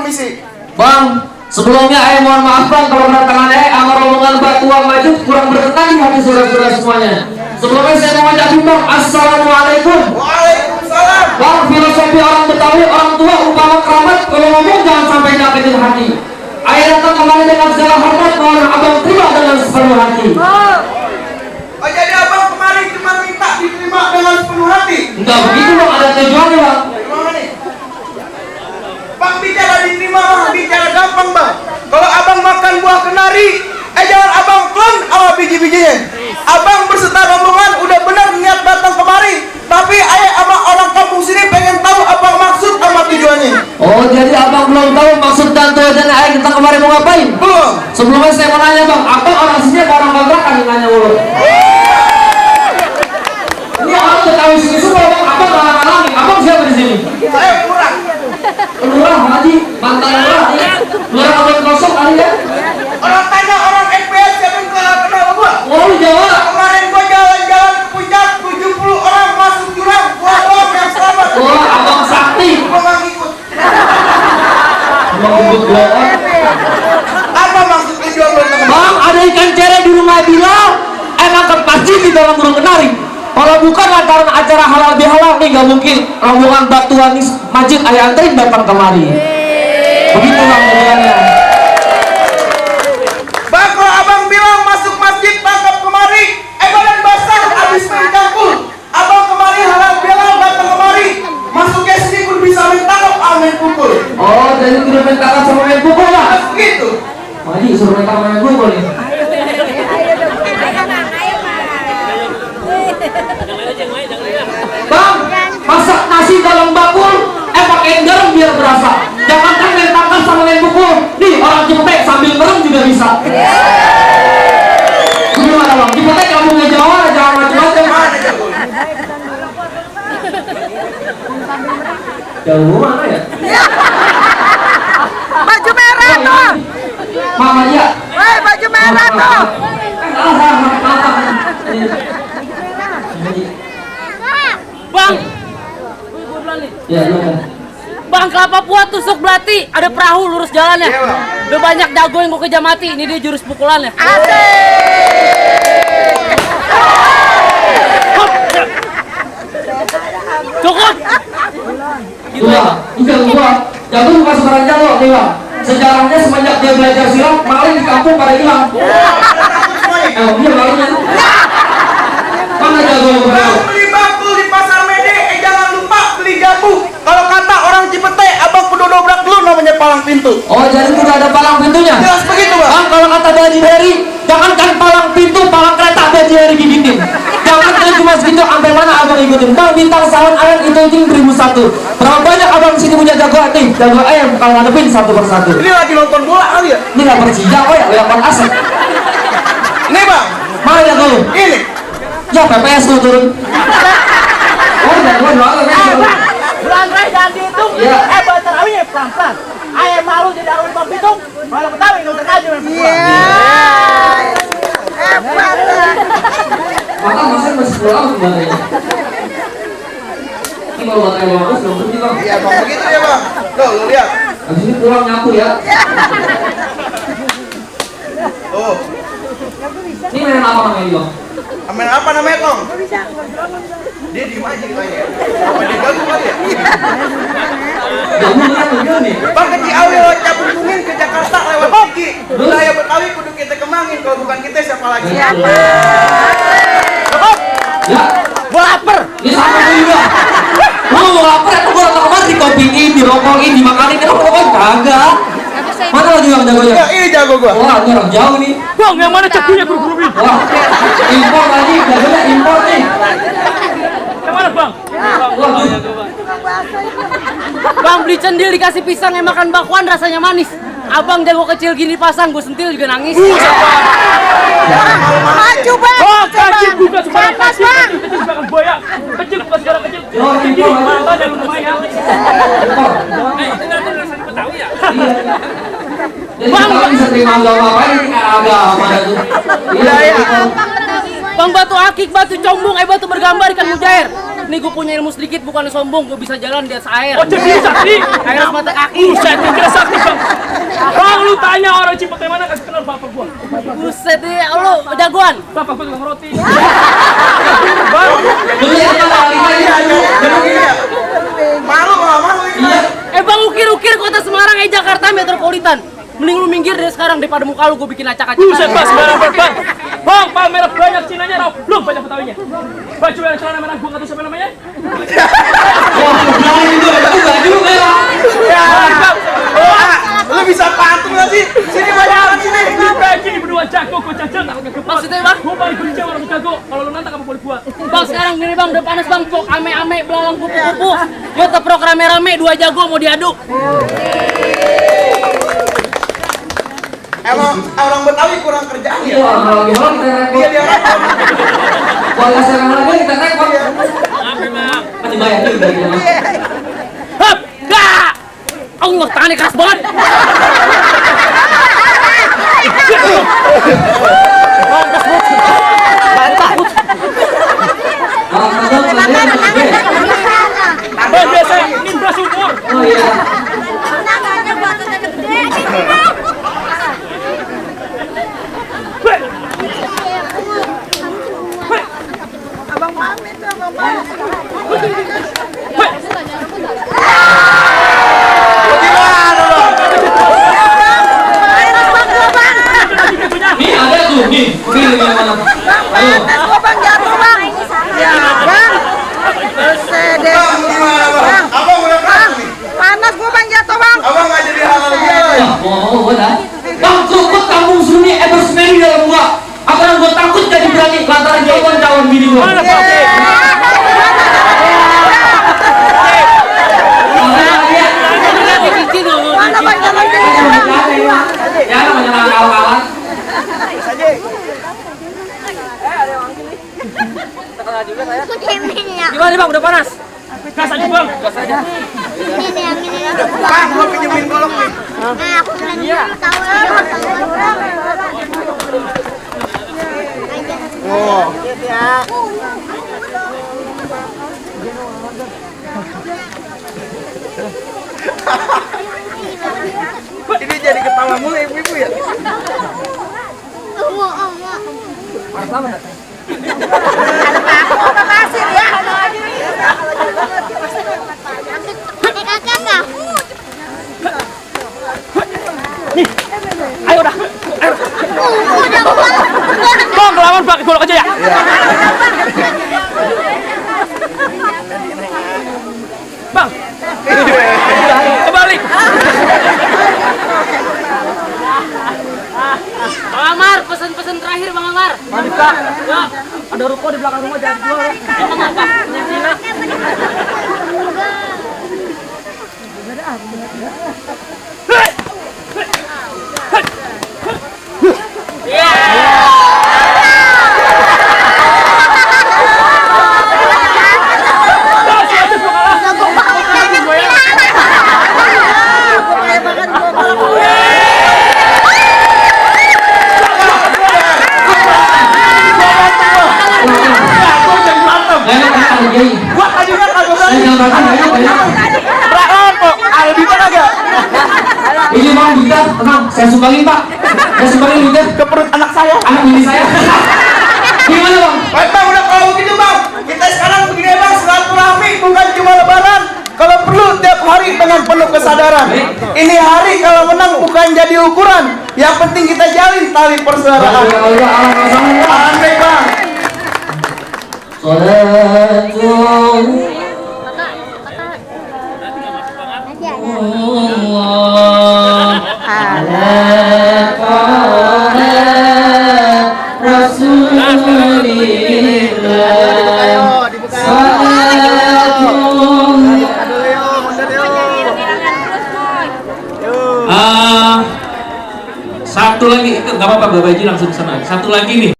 misi. Bang, sebelumnya mohon maaf bang kalau kedatangan sama rombongan Batuang Maju kurang berkenan di hati saudara-saudara semuanya. Sebelumnya saya mau ngucapin bang, assalamualaikum. Waalaikumsalam. Bang, filosofi orang Betawi, orang tua upama keramat, kalau ngomong jangan sampai nyakitin hati. Ayah datang kemari dengan segala hormat, mohon abang terima dengan sepenuh hati. Oh, jadi abang kemarin cuma minta diterima dengan sepenuh hati? Enggak begitu bang, ada tujuannya bang. Gimana nih? Bang, bicara diterima mah bicara gampang bang. Kalau abang makan buah kenari, jangan abang klon sama biji-bijinya. Abang berserta rombongan udah benar niat datang kemari, tapi ayah sama orang kampung sini pengen tahu apa maksud sama tujuannya. Oh, jadi abang belum tahu maksud dan tujuan ayah kita kemarin mau ngapain? Belum. Sebelumnya saya mau nanya bang, apa orang sini apa orang kontrakan yang nanya mulu? Ini orang Betawi sini semua bang, abang ngalang-ngalangi. Abang siapa di sini? Saya kurang. Lurah Haji, mantan lurah ya. Lurah abang kosong kali ya. Orang tanya orang FPS siapa yang kenal gua? Oh, lu Jawa. Kemarin gua jalan-jalan ke puncak, 70 orang masuk jurang, gua doang yang selamat. Oh, abang sakti. Gua nggak ngikut. Abang ikut doang. Apa maksud tujuan lu teman? Bang, ada ikan cere di rumah Bilal. Nangkep pasti di dalam burung kenari. Kalau bukan lantaran acara halal bihalal nih, gak mungkin rombongan Batuan Majid ayah anterin datang kemari. Begitu bang modelannya. Bang, kalau abang bilang masuk masjid tangkap kemari, badan basah habis main campur. Abang kemari halal bihalal datang kemari, masuknya sini pun bisa main tangkap, main pukul. Oh, jadi kudu main tangkap sama main pukul lah. Begitu. Maji suruh main tangkap main pukul nih. Bang, masak nasi dalam bakul, pakai garam biar berasa. Jangankan main tangkap sama main pukul. Nih orang Cipete sambil merem juga bisa. Gimana bang? Cipete kampungnya Jawa, jangan macam-macam. Jauh mana ya? Baju merah tuh. Mama ya. Woi, baju merah tuh. Bang, Ya, iya. Bang kelapa buat tusuk belati, ada perahu lurus jalannya. Udah banyak jago yang gue kejar mati, ini dia jurus pukulannya. Cukup. Gila, gua. Jago bukan sembarang jago, nih bang. Sejarahnya semenjak dia belajar silat, maling di kampung pada hilang. Dia malingnya. Mana jago yang Bang, beli bakul di pasar Mede, jangan lupa beli jamu. Kalau kata orang Cipete, abang kudu dobrak dulu namanya palang pintu. Oh, jadi udah ada palang pintunya? Jelas begitu bang. Bang, kalau kata Baji Heri, jangankan palang pintu, palang kereta Baji Heri gigitin. Jangankan cuma segitu, sampai mana abang ikutin. Bang, bintang salon ayam itu 1001. Berapa banyak abang di sini punya jago nih? Jago ayam, kalau ngadepin satu persatu. Ini lagi nonton bola kali ya? Ini gak Persija, oh ya, lepas asap. Ini bang, Mana jago lu? ini. Ya, PPS lu turun. Oh, jago doang. Bulan Rai jangan dihitung. Iya. Batar awi ya pelan-pelan. Ayah malu jadi arwah Bang Pitung. Malu Betawi nonton aja main pukulan. Hebat. Maka masih pulang sebenarnya. Ini kalau batai bagus, belum berhenti bang. Iya bang, begitu ya bang. Tuh, lu lihat. Habis ini pulang nyapu ya. Oh, Ini mainan apa namanya ini bang? main apa namanya kong? Dia diem aja kayaknya. Apa dia ganggu kali ya? Jamu kan begini. Bang ke Ciawi lewat Cabungungin ke Jakarta lewat Gigi. Budaya Betawi kudu kita kembangin. Kalau bukan kita siapa lagi? Siapa? Ya, Gua lapar. ini sama gue juga. Lu mau lapar atau gua datang kemari dikopiin, dirokokin, dimakanin, kan rokok kagak. Mana lagi yang jagonya? Ya, ini jago gua. Wah, ini orang jauh nih. Bang, yang mana cakunya guru-guru? Wah, impor lagi, jagonya impor nih. Yang mana bang? Waduh, Bang beli cendil dikasih pisang yang makan bakwan rasanya manis. Abang jago kecil gini pasang, gue sentil juga nangis. Maju bang. Oh, kecil bukan Panas bang. kecil bukan buaya. Kecil bukan segala kecil. oh impor lagi. Mana yang lumayan? Impor. Iya. Jadi kita bisa terima agama apa ini agama itu. Iya, Budaya. impor. Bang batu akik, batu combung, batu bergambar ikan mujair. Nih gue punya ilmu sedikit, bukan sombong, gue bisa jalan di atas air. Oh, jadi sakti? Air semata kaki. Buset, gue kira sakti, Bang. Bang, lu tanya orang Cipete mana kasih kenal bapak gua. Buset deh, lu jagoan. Bapak gua tukang roti. Dulu ya Pak, Iya. Malu malu ini. Bang, ukir-ukir kota Semarang Jakarta metropolitan. Mending lu minggir deh sekarang daripada muka lu gue bikin acak-acak. Buset, Bang, sembarang Bang. Bang, Pak merah banyak Cinanya, Rauf. Belum banyak Betawinya. Baju yang celana merah gua enggak tahu siapa namanya. itu baju merah. Ya. Lu bisa pantun nggak sih? Sini banyak orang sini. Ini berdua jago, gua jajal tak pakai kepala. Maksudnya, Bang? Gua paling benci orang jago. Kalau lu nantang apa boleh gua. Bang, sekarang gini Bang, udah panas Bang, kok ame-ame belalang kupu-kupu. Yuk teprok rame-rame, 2 jago mau diaduk. Emang orang Betawi kurang kerjaan ya? Iya, kalau lagi kita repot. Dia repot. Kalau serang lagi kita repot. Masih banyak juga gitu. Hap, gak! Allah, tangannya keras banget. Bantah, Bang, biasa ini beras umur. Oh iya. Abang pamit tuh, abang pamit. Gimana dong? Nih ada tuh, nih. Nih gimana? Ayo. Panas gua bang, jatuh bang. Ya bang. Buset deh. Bang, gimana bang? Abang udah keras nih. Panas gua bang, jatuh bang. Abang nggak jadi halal dia. Mau dah. Bang, cukup kampung Sunni Eversmeri dalam gua. Apa yang gua takut jadi berani lantaran calon bini gua. Mana Pak? Mana bang, jalan Ya, namanya kalah-kalah. Gimana nih Bang, udah panas? Gas aja, Bang. Bang, gua pinjemin golok nih. Oh. Ini jadi ketawa mulu ibu-ibu ya? Ayo dah. Bang, lawan pakai golok aja ya. Bang. Kebalik. Bang Amar, pesan-pesan terakhir Bang Amar. Manita. Ya, Ada ruko di belakang rumah jangan dijual ya. emang apa? Yang Cina. Gua tadinya kagak berani. Berangkat kok. Ada di mana gak? Ini Bang Bita, tenang, saya sumbangin Pak. Saya sumbangin Bita Ke perut anak saya. anak bini saya. Gimana Bang? Baik bang, udah kalau begitu bang, kita sekarang begini bang, silaturahmi bukan cuma lebaran. Kalau perlu tiap hari dengan penuh kesadaran. Ini hari kalau menang bukan jadi ukuran. Yang penting kita jalin tali persaudaraan. Amin bang. Satu lagi, nggak apa-apa, Bapak Haji langsung sana. Satu lagi nih.